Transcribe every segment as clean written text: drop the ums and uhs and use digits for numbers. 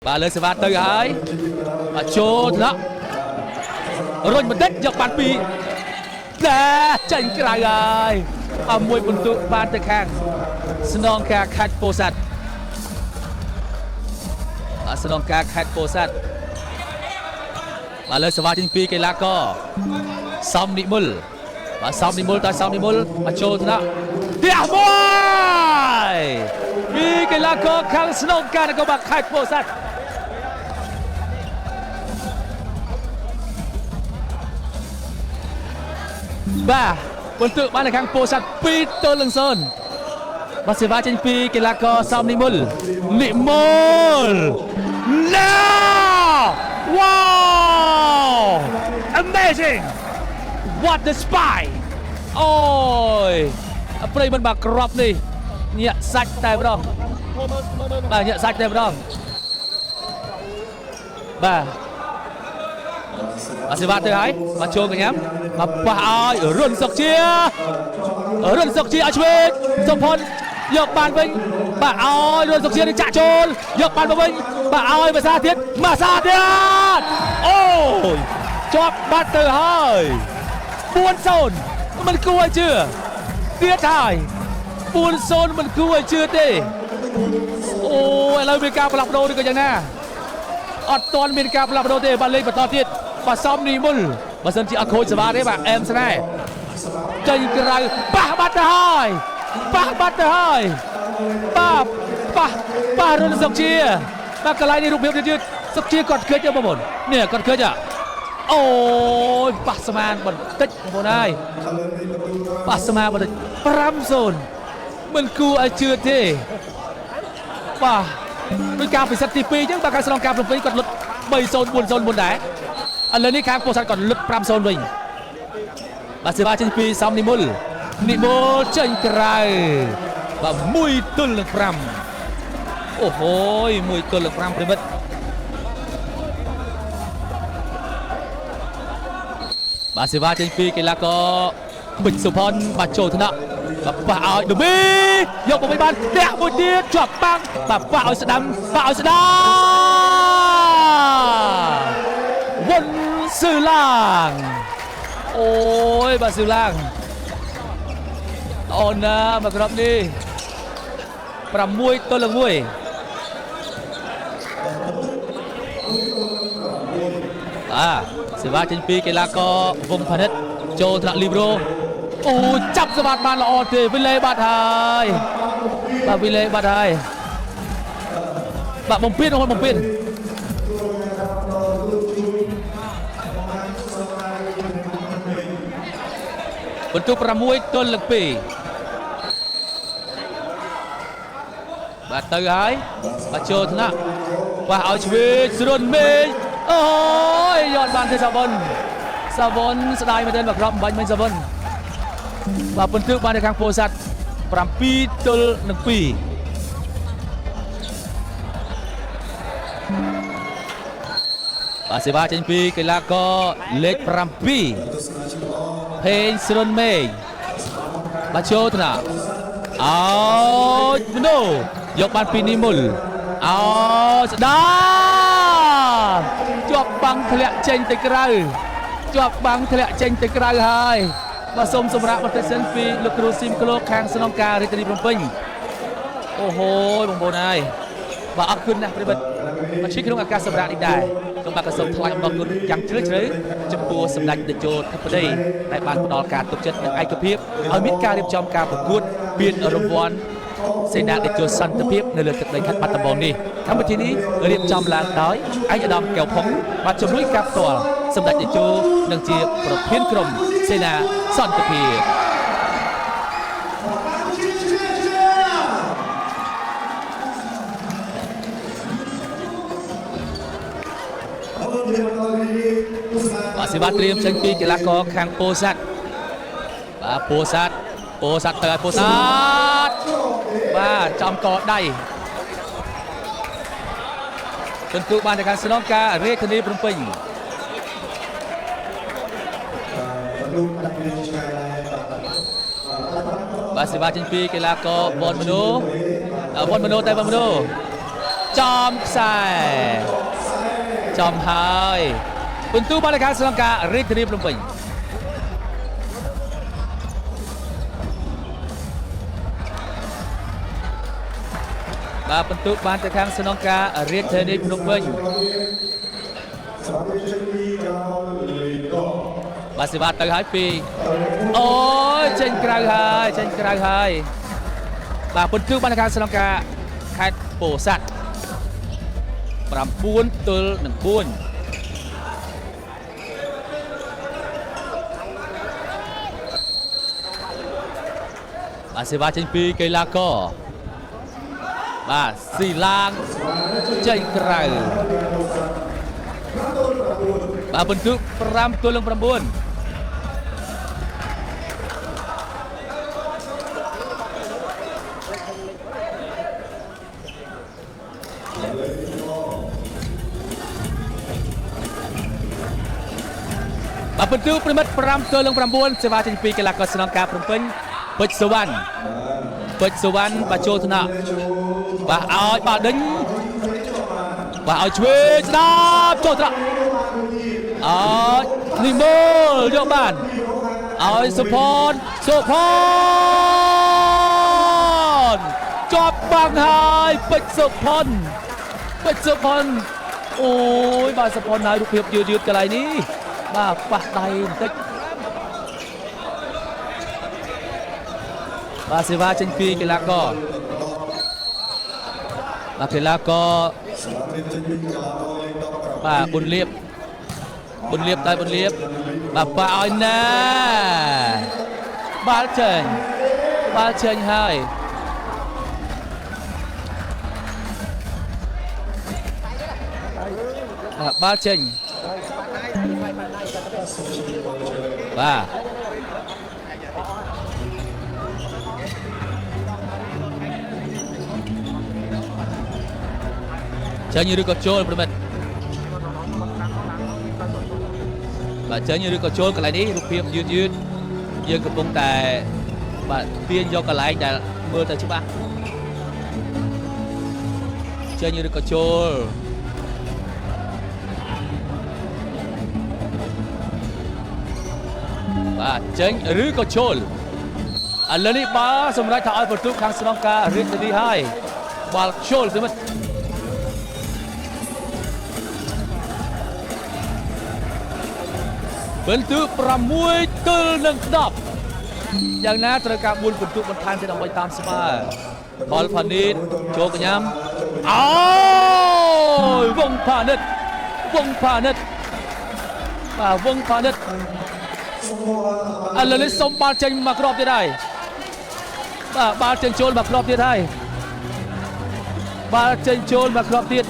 បាទលើសេវាទៅហើយបាទចូលថ្នាក់រុញបន្តិចយកបានពីតែចេញក្រៅហើយអមួយបន្ទុកបានទៅខាងស្នងការខេត្តពោធិ៍សាត់បាទស្នងការខេត្តពោធិ៍សាត់បាទលើសេវាចេញពីកីឡាករសំនិមលបាទសំនិមលតើសំនិមលបាទចូលថ្នាក់ផ្ទះមួយពីកីឡាករខាងស្នងការនគរបាលខេត្តពោធិ៍សាត់បាទបន្ទុកបាននៅខាងពោធិ៍សាត់2-0បាទសេវាចេញពីកីឡាករសំនិមលនិមលណា Wow amazing what the spy អូយប្រិយមិនបាទក្របនេះញាក់សាច់តែម្ដងបាទញាក់សាច់តែម្ដងបាទអសិវ៉ាទៅហើយបាទចូលកញ្ញាបាទប៉ះឲ្យរុនសុកជារុនសុកជាឲ្យឆ្វេងសុផុនយកបានវិញបាទឲ្យរុនសុកជានេះចាក់ចូលយកបានមកវិញបាទឲ្យភាសាទៀតភាសាទៀតអូយជាប់បាត់ទៅហើយ4-0មិនគួរឲ្យជឿទៀតហើយ4-0មិនគួរឲ្យជឿទេអូឥឡូវមានការផ្លាស់ប្ដូរឬក៏យ៉ាងណាអត់ទាន់មានការផ្លាស់ប្ដូរទេបាទលេងបន្តទៀតបាទសំនីមុលបើសិនជាអត់ខូចសេវាទេបាទអែមស្នេហ៍ចេញក្រៅប៉ះបាត់ទៅហើយប៉ះបាត់ទៅហើយបាទប៉ះប៉ះរុនសុកជាបាទកន្លែងនេះរូបភាពយឺតសុកជាគាត់ឃើញទេបងប្អូននេះគាត់ឃើញអូយប៉ះស្មានបន្តិចបងប្អូនហើយប៉ះស្មានបន្តិច5-0មិនគួរឲ្យជឿទេបាទដោយការពិសិដ្ឋទី2អញ្ចឹងបាទការស្នងការភ្នំពេញគាត់លុត3-0 4-0មុនដែរឥឡូវនេះខាងពោធិ៍សាត់គាត់លុត5-0វិញបាទសេវាចេញពីសំនិមលនិមលចេញក្រៅបាទ1-5អូហូយ1-5ប្រិមិត្តបាទសេវាចេញពីកីឡាករបិចសុផុនបាទចូលថ្នាក់បាទប៉ះឲ្យឌូមីយកមកវិញបានផ្ទះមួយទៀតជាប់បាំងបាទប៉ះឲ្យស្ដាំប៉ះឲ្យស្ដាំវុនស៊ឺឡាងអូយបាទស៊ឺឡាងអូនណាមកគ្រាប់នេះ6-1បាទសេវាចេញពីកីឡាករវងផានិតចូលថ្នាក់លីប្រូអូចាប់សបាត់បានល្អទេវិលេបាត់ហើយបាទវិលេបាត់ហើយបាទបំពេញបំពេញបន្ទុក6-2បាទទៅហើយបាទចូលថ្នាក់បាទឲ្យឆ្វេងស្រុនមេឃអូយយកបានទេសាវុនសាវុនស្ដាយមែនទែនបាទគ្រាប់បាញ់មិញសាវុនបាទបន្ទុកបាននៅខាងពោធិ៍សាត់7-2បាទសេវាចេញពីកីឡាករលេខ7ភេងស្រុនមេឃបាទចូលថ្នាក់អោចមនុយកបានពីនិមលអោស្ដាជាប់បាំងធ្លាក់ចេញទៅក្រៅជាប់បាំងធ្លាក់ចេញទៅក្រៅហើយបាទសូមសម្រាប់បន្តិចសិនពីលោកគ្រូស៊ីមក្លោកខាងស្នងការរាជធានីភ្នំពេញអូហូយបងប្អូនហើយបាទអរគុណណាស់ប្រិមិត្តបាទឈីក្នុងឱកាសសម្រាប់នេះដែរសូមបាទក៏សូមថ្លែងអំណរគុណយ៉ាងជ្រាលជ្រៅចំពោះសម្ដេចតេជោធិបតីដែលបានផ្ដល់ការទុកចិត្តនិងឯកភាពឲ្យមានការរៀបចំការប្រកួតពានរង្វាន់សេនាតេជោសន្តិភាពនៅលើទឹកដីខេត្តបាត់ដំបងនេះកម្មវិធីនេះរៀបចំឡើងដោយឯកឧត្តមកែវផុងបាទជំនួយការផ្ទាល់សម្ដេចតេជោនិងជាប្រធានក្រុមសេនាសន្តិភាពបាទសេវាត្រៀមចេញពីកីឡាករខាងពោធិ៍សាត់បាទពោធិ៍សាត់ពោធិ៍សាត់ទៅឲ្យពោធិ៍សាត់បាទចំកដៃពិន្ទុបានទៅខាងស្នងការរាជធានីភ្នំពេញបាទសេវាចេញពីកីឡាករវ៉ុនមនោវ៉ុនមនោតែវ៉ុនមនោ ចំខ្សែចំហើយពិន្ទុបានខាងស្នងការរាជធានីភ្នំពេញបាទពិន្ទុបានទៅខាងស្នងការរាជធានីភ្នំពេញបាទសេវាទៅហើយពីអូយចេញក្រៅហើយចេញក្រៅហើយបាទពិន្ទុបានខាងស្នងការខេត្តពោធិ៍សាត់9ទល់នឹង4បាទសេវាចេញពីកីឡាករបាទស៊ីឡាងចេញក្រៅបាទពិន្ទុ5ទល់នឹង9បាទពិន្ទុប្រិមិត្ត5ទល់នឹង9សេវាចេញពីកីឡាករស្នងការភ្នំពេញពេជ្រសុវណ្ណពេជ្រសុវណ្ណបាទចូលថ្នាក់បាទឲ្យបាទដេញបាទឲ្យឆ្វេងស្ដាប់ចូលថ្នាក់ឲ្យនិមលយកបានឲ្យសុផនសុផនជាប់បាំងហើយពេជ្រសុផនពេជ្រសុផនអូយបាទសុផនហើយរូបភាពយឺតយឺតកន្លែងនេះបាទប៉ះដៃបន្តិចបាទសេវាចេញពីកីឡាករបាទកីឡាករបាទប៊ុនលៀបប៊ុនលៀបតែប៊ុនលៀបបាទប៉ះឲ្យណាបាល់ចេញបាល់ចេញហើយបាទបាល់ចេញបាទចេញឬក៏ចូលប្រិមិត្តបាទចេញឬក៏ចូលកន្លែងនេះរូបភាពយឺតយឺតយើងកំពុងតែបាទទាញយកកន្លែងដែលមើលទៅច្បាស់ចេញឬក៏ចូលបាទចេញឬក៏ចូលឥឡូវនេះបាល់សម្រាប់ថាឲ្យបន្ទុកខាងស្នងការរាជធានីហើយបាល់ចូលប្រិមិត្តពិន្ទុ6ទល់នឹង10យ៉ាងណាត្រូវការ4ពិន្ទុបន្ថែមទៀតដើម្បីតាមស្មើផលផានីតចូលកញ្ញាំអូយវងផានិតវងផានិតបាទវងផានិតឥឡូវនេះសុំបាល់ចេញមកគ្រាប់ទៀតហើយបាទបាល់ចេញចូលមកគ្រាប់ទៀតហើយបាល់ចេញចូលមកគ្រាប់ទៀត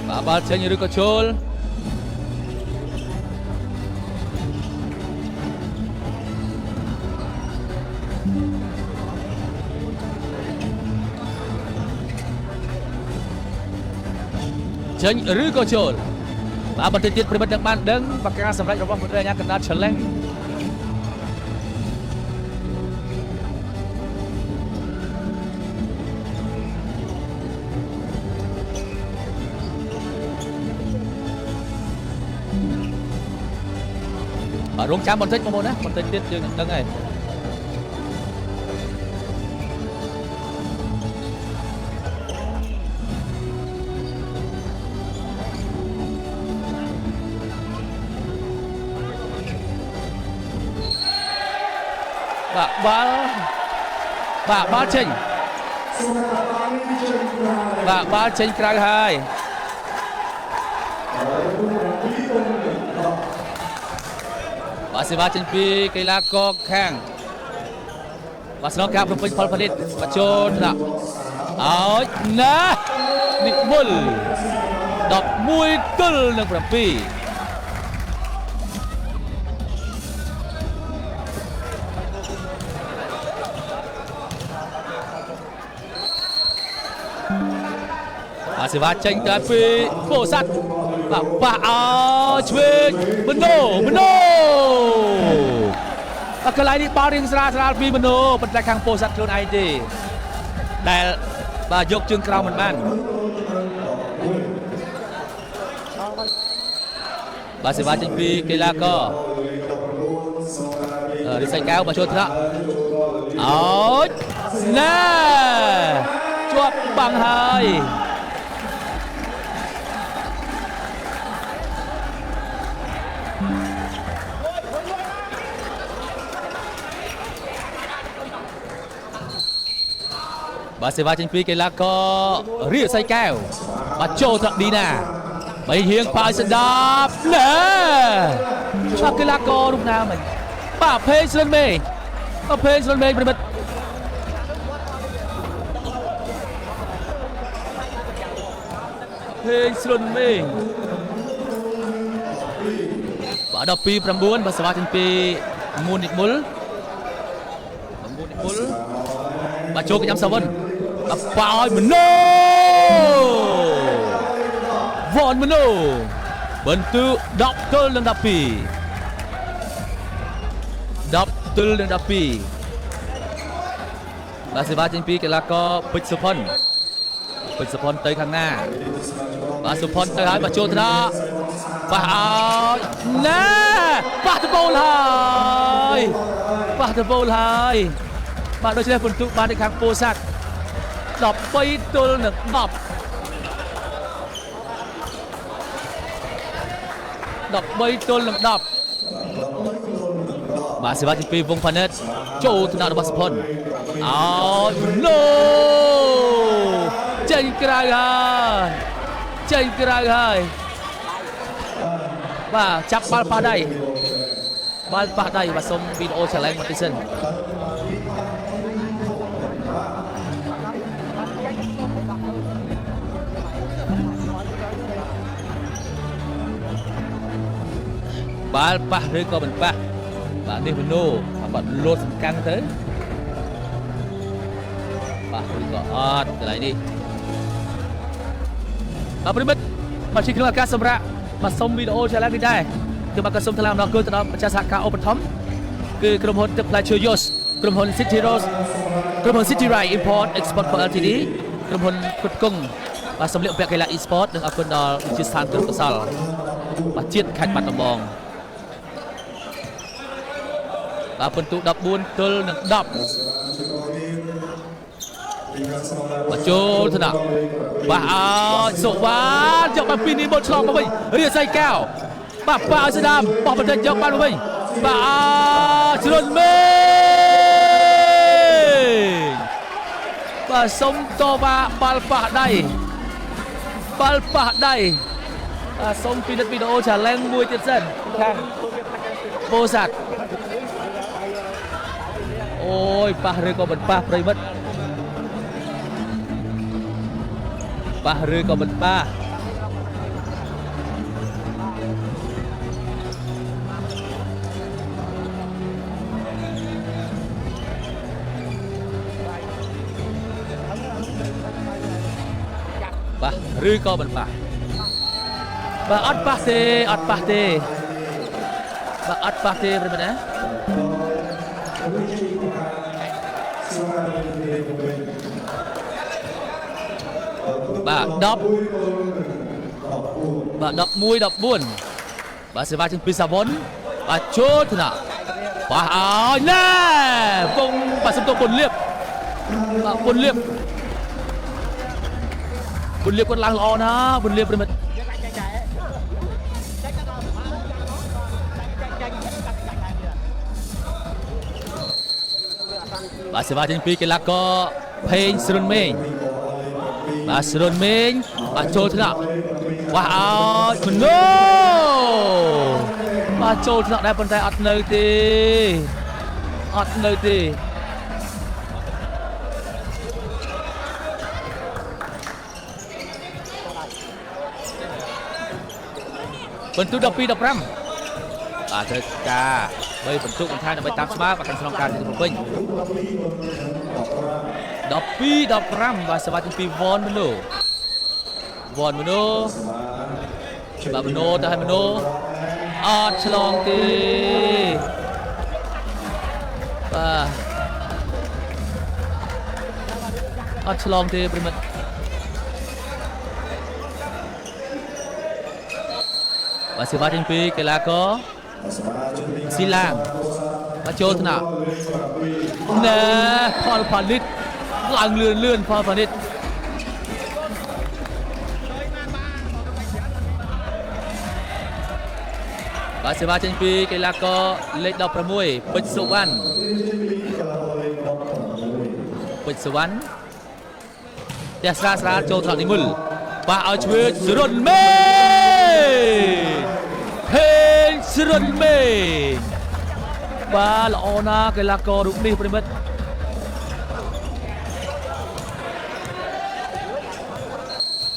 បាទបាល់ចេញឬក៏ចូលចេញឬក៏ចូលបាទបន្តិចទៀតប្រិមិត្តនឹងបានដឹងបកាសម្រាប់របស់មន្ត្រីអាជ្ញាកណ្ដាល Challenge បាទរងចាំបន្តិចបងប្អូនណាបន្តិចទៀតយើងនឹងដឹងហើយបាទបាល់បាទបាល់ចេញបាទបាល់ចេញក្រៅហើយបាទសេវាចេញពីកីឡាករខាងបាទស្នងការភ្នំពេញផលផលិតបាទចូលថ្នាក់ឲ្យណានិមល11ទល់នឹង7 សេវាចេញទៅពីពោធិ៍សាត់បាទប៉ះឲ្យឆ្វេងមនោមនោបាទកន្លែងនេះបាល់រៀងស្រាលស្រាលពីមនោប៉ុន្តែខាងពោធិ៍សាត់ខ្លួនឯងទេដែលបាទយកជើងក្រោមមិនបានបាទសេវាចេញពីកីឡាកររិស័យកែវបាទចូលថ្នាក់អោចណែជាប់បាំងហើយបាទសេវាចេញពីកីឡាកររិស័យកែវបាទចូលថ្នាក់ឌីណាបីហៀងប៉ាយស្ដាប់ណែបាទកីឡាកររូបណាមិញបាទភេងស្រិនមេបាទភេងស្រិនមេប្រិមិត្តភេងស្រិនមេបាទ12-9បាទសេវាចេញពីមូននិមលមូននិមលបាទចូលកញ្ញាំសាវិនបាទប៉ឲ្យមនោវ៉នមនោបន្ទូ10ទល់នឹង12 10ទល់នឹង12បាទសេវាចេញពីកីឡាករពេជ្រសុផុនពេជ្រសុផុនទៅខាងណាបាទសុផុនទៅហើយបាទចូលថ្នាក់ប៉ះឲ្យណែប៉ះដបូលហើយប៉ះដបូលហើយបាទដូច្នេះពិន្ទុបានទៅខាងពោធិ៍សាត់13ទល់នឹង10 13ទល់នឹង10បាទសេវាទី2វងផានិតចូលថ្នាក់របស់សុផុនអោណូចេញក្រៅហើយចេញក្រៅហើយបាទចាប់បាល់ប៉ះដៃបាល់ប៉ះដៃបាទសុំវីដេអូឆាឡែងមកទីសិនបាល់ប៉ះឬក៏មិនប៉ះបាទនេះមនោបាទលោតសំកាំងទៅប៉ះឬក៏អត់កន្លែងនេះបាទប្រិមិត្តបាទជាក្នុងឱកាសសម្រាប់បាទសុំវីដេអូឆាឡែងនេះដែរគឺបាទក៏សូមថ្លែងអំណរគុណទៅដល់ម្ចាស់សហការឧបត្ថម្ភគឺក្រុមហ៊ុនទឹកផ្លែឈើយូសក្រុមហ៊ុន City Rose ក្រុមហ៊ុន City Ride Import Export Co Ltd ក្រុមហ៊ុនគុតគង់បាទសម្លៀកបំពាក់កីឡា e-sport និងអរគុណដល់វិទ្យាស្ថានគ្រប់កុសលបាទជាតិខេត្តបាត់ដំបងបាទពិន្ទុ14ទល់នឹង10បាទចូលថ្នាក់បាទអោសុវ៉ាយកបានពីនេះមកឆ្លងមកវិញរាសីកែវបាទប៉ាឲ្យស្ដាមបោះបន្តិចយកបានមកវិញបាទអោជ្រុនមេបាទសុំតវ៉ាបាល់ប៉ះដៃបាល់ប៉ះដៃបាទសុំពិនិត្យវីដេអូឆាឡែងមួយទៀតសិនខាងពោធិ៍សាត់អូយប៉ះឬក៏មិនប៉ះប្រិមិត្តប៉ះឬក៏មិនប៉ះប៉ះឬក៏មិនប៉ះបាទអត់ប៉ះទេអត់ប៉ះទេបាទអត់ប៉ះទេប្រិមិត្តណាបាទ10បាទ11 14បាទសេវាចេញពីសាវុនបាទចូលថ្នាក់ប៉ះឲ្យណែវងបាទសំទោសពុនលៀបបាទពុនលៀបពុនលៀបគាត់ឡើងល្អណាស់ពុនលៀបប្រិមិត្តបាទសេវាចេញពីកីឡាករផេងស្រុនមេងបាទស្រុនមេងបាទចូលថ្នាក់បាទឲ្យមនោបាទចូលថ្នាក់ដែរប៉ុន្តែអត់នៅទេអត់នៅទេបន្ទុក12 15បាទត្រូវការ3បន្ទុកបន្ថែមដើម្បីតាមស្មើបាទខាងស្នងការទីភ្នំពេញ12 15បាទសេវាទី2វ៉នមនោ វ៉ាន់មនោបាទមនោទៅឲ្យមនោអត់ឆ្លងទេបាទអត់ឆ្លងទេប្រិមិត្តបាទសេវាចេញពីកីឡាករស៊ីឡាងបាទចូលថ្នាក់ណែផលផាលិតឡើងលឿនលឿនផលផាលិតបាទសេវាចេញពីកីឡាករលេខ16ពេជ្រសុវណ្ណពេជ្រសុវណ្ណផ្ទះស្រាលស្រាលចូលថ្នាក់និមលបាទឲ្យឆ្វេងសរុនមេហេងសរុនមេបាទល្អណាស់កីឡាកររូបនេះប្រិមិត្ត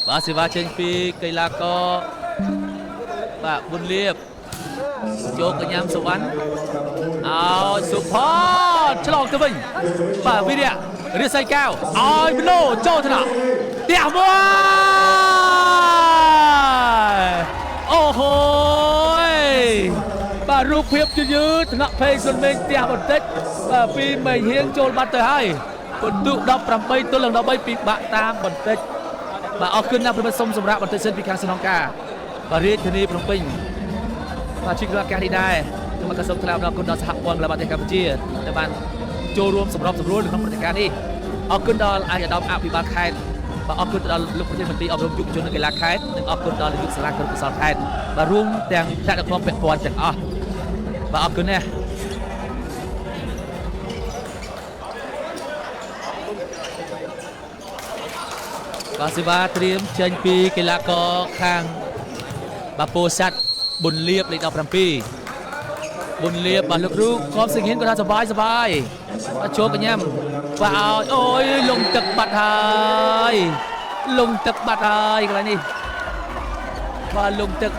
បាទសេវាចេញពីកីឡាករបាទប៊ុនលៀបចូលកញ្ញាំសុវណ្ណឲ្យសុផនឆ្លងទៅវិញបាទវីរៈរិស័យកែវឲ្យមនោចូលថ្នាក់ផ្ទះមួយអូហូយបាទរូបភាពយឺតថ្នាក់ភេងសុនមេងផ្ទះបន្តិចបាទពីមេហៀងចូលបាត់ទៅហើយពិន្ទុ18ទល់នឹង13ពិបាកតាមបន្តិចបាទអរគុណណាស់ប្រិមត្តសូមសម្រាប់បន្តិចសិនពីខាងសំណងការបាទរាជធានីភ្នំពេញបាទជាក្នុងឱកាសនេះដែរខ្ញុំក៏សូមថ្លែងអំណរគុណដល់សហព័ន្ធកីឡាបាល់ទះកម្ពុជាដែលបានចូលរួមសម្របសម្រួលនៅក្នុងព្រឹត្តិការណ៍នេះអរគុណដល់ឯកឧត្តមអភិបាលខេត្តបាទអរគុណដល់លោកប្រធានមន្ត្រីអប់រំយុវជននិងកីឡាខេត្តនិងអរគុណដល់នាយកសាលាគរុកោសល្យខេត្តបាទរួមទាំងថ្នាក់ដឹកនាំពាក់ព័ន្ធទាំងអស់បាទអរគុណណាស់បាទសេវាត្រៀមចេញពីកីឡាករខាងបាទពោធិ៍សាត់ប៊ុនលៀបលេខ17ប៊ុនលៀបបាទលោកគ្រូខំសង្ហិនគាត់ថាសបាយសបាយបាទចូលកញ្ញាំបាទឲ្យអូយលងទឹកបាត់ហើយលងទឹកបាត់ហើយកន្លែងនេះបាទលងទឹក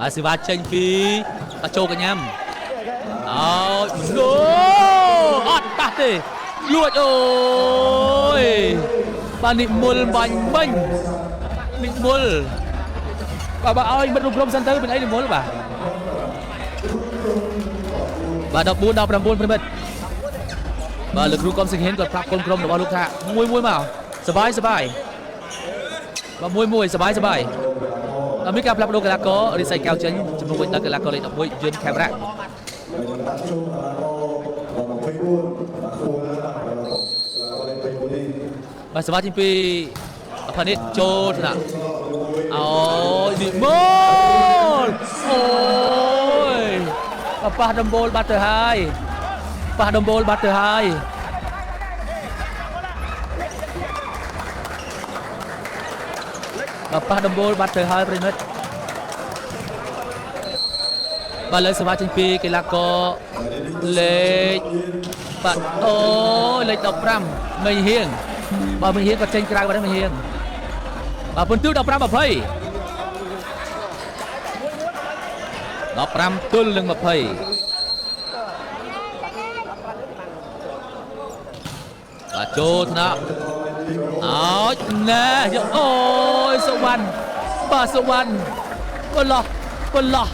បាទសេវាចេញពីបាទចូលកញ្ញាំអោយមនុអត់ប៉ះទេលួចអូយបាទនិមលបាញ់មិញនិមលបាទបាទឲ្យមិត្តរួមក្រុមសិនទៅមិនអីនិមលបាទបាទ14 19ប្រិមិត្តបាទលោកគ្រូកំសង្ហិនគាត់ប្រាប់កូនក្រុមរបស់លោកថាមួយមួយមកសបាយសបាយបាទមួយមួយសបាយសបាយដល់មានការផ្លាស់ប្ដូរកីឡាកររិស័យកែវចេញជំនួសវិញដល់កីឡាករលេខ11យិនខេមរៈបាទសមាជិកពីអផានិតចូលថ្នាក់អូយនិមលអូយប៉ះដំបូលបាត់ទៅហើយប៉ះដំបូលបាត់ទៅហើយបាទប៉ះដំបូលបាត់ទៅហើយប្រិមិត្តបាទលើសមាជិកពីកីឡាករលេខបាទអូលេខ15មេហៀងបាទមេហៀងក៏ចេញក្រៅបាត់ដែរមេហៀងបាទពិន្ទុ15 20 15ទល់នឹង20បាទចូលថ្នាក់អោចណែយកអូយសុវណ្ណបាទសុវណ្ណបលោះបលោះ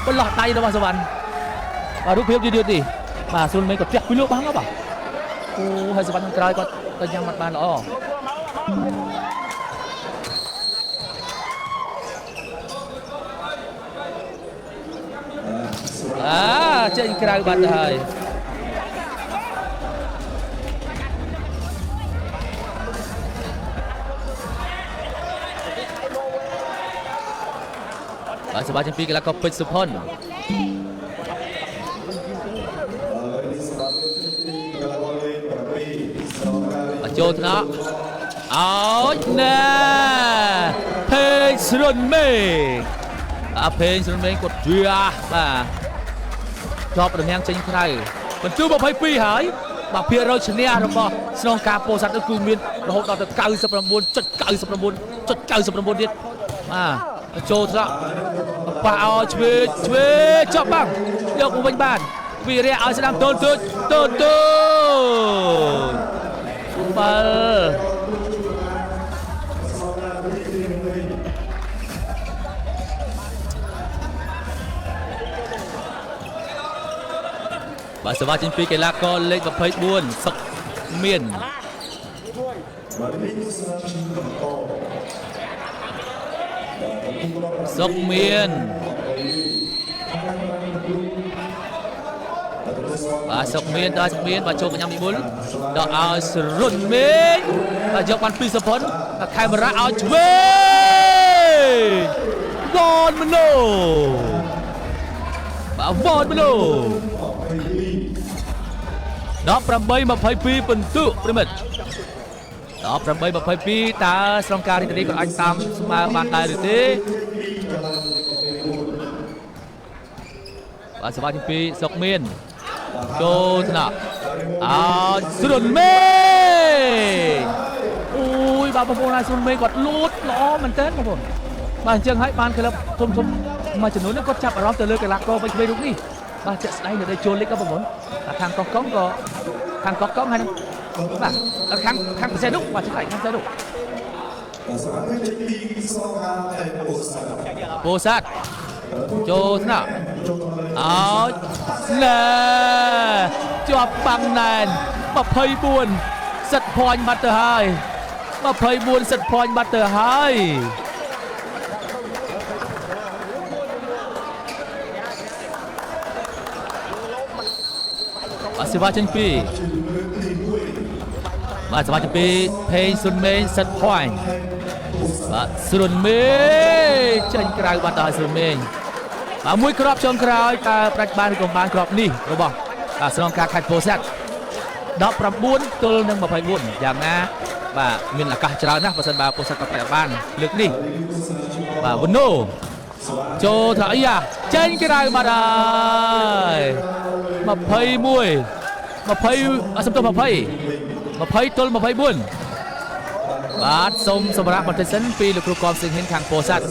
បលោះដៃរបស់សុវណ្ណបាទរូបភាពយឺតៗនេះបាទស្រួលមេក៏ផ្ទះពីលោកបានបាទអូហើយសុវណ្ណខាងក្រោយគាត់ក៏ញ៉ាំអត់បានល្អអាចេញក្រៅបាត់ទៅហើយបាទសបាជាពីកីឡាករពេជ្រសុផុនបាទចូលថ្នាក់អោចណែភេងស្រុនមេអាភេងស្រុនមេគាត់ជាបាទជាប់រនាំងចេញក្រៅបន្ទូ22ហើយបាទភាគរយឈ្នះរបស់ស្នងការពោធិ៍សាត់គឺមានរហូតដល់ទៅ 99.99.99 ទៀតបាទចូលថ្នាក់ ប៉ះឲ្យឆ្វេឆ្វេជាប់បាំងយកមកវិញបានវីរៈឲ្យស្ដាំតូនទូចតូនទូចបាល់បាទសវ៉ាចេញពីកីឡាករលេខ24សុកមានសុកមានបាទសុកមានដល់សុកមានបាទចូលកញ្ញាំនិបុលដល់ឲ្យសរុនមេឃបាទយកបាន2សុផុនខេមរៈឲ្យឆ្វេវនមនោបាទវនមនោ18 22ពិន្ទុប្រិមិត្ត18 22តើស្រុងការរាជធានីក៏អាចតាមស្មើបានដែរឬទេបាទសវ៉ាទី2សុកមានចូលថ្នាក់អោស្រុនមេអូយបាទបងប្អូនហើយស្រុនមេគាត់លូតល្អមែនតើបងប្អូនបាទអញ្ចឹងហើយបានក្លឹបធំធំមួយចំនួនគាត់ចាប់អារម្មណ៍ទៅលើកីឡាករវ័យក្មេងរូបនេះបាទជាក់ស្ដែងនៅចូលលិចក៏បងប្អូនខាងកោះកុងក៏ខាងកោះកុងហើយបាទខាងខាងពិសេសនោះបាទឆ្លៃខាងពិសេសនោះពោធិ៍សាត់ចូលថ្នាក់អោណែជាប់បាំងណែន24សិតភ័ញបាត់ទៅហើយ24សិតភ័ញបាត់ទៅហើយបាទសេវាចេញពីបាទសមាជិកពីភេងសុនមេងសិតភ័ញបាទស្រុនមេចេញក្រៅបាត់ដល់ស្រុនមេងបាទមួយគ្រាប់ចុងក្រោយតើប្រាច់បានឬក៏បានគ្រាប់នេះរបស់ស្នងការខេត្តពោធិ៍សាត់19ទល់នឹង24យ៉ាងណាបាទមានឱកាសច្រើនណាស់បើសិនបើពោធិ៍សាត់ក៏ប្រាច់បានលើកនេះបាទវណ្ណូចូលថាអីយ៉ាចេញក្រៅបាត់ហើយ21 20សំទោស20 20ទល់24បាទសូមសម្រាប់បន្តិចសិនពីលោកគ្រូកមសិង្ហិនខាងពោធិ៍សាត់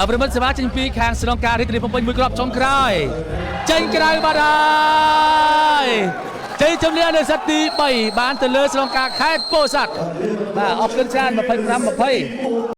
បាទប្រិមិត្តសេវាចេញពីខាងស្នងការរាជធានីភ្នំពេញមួយគ្រាប់ចុងក្រោយចេញក្រៅបាត់ហើយជ័យជំនះនៅសិតទី3បានទៅលើស្នងការខេត្តពោធិ៍សាត់បាទអរគុណច្រើន25 20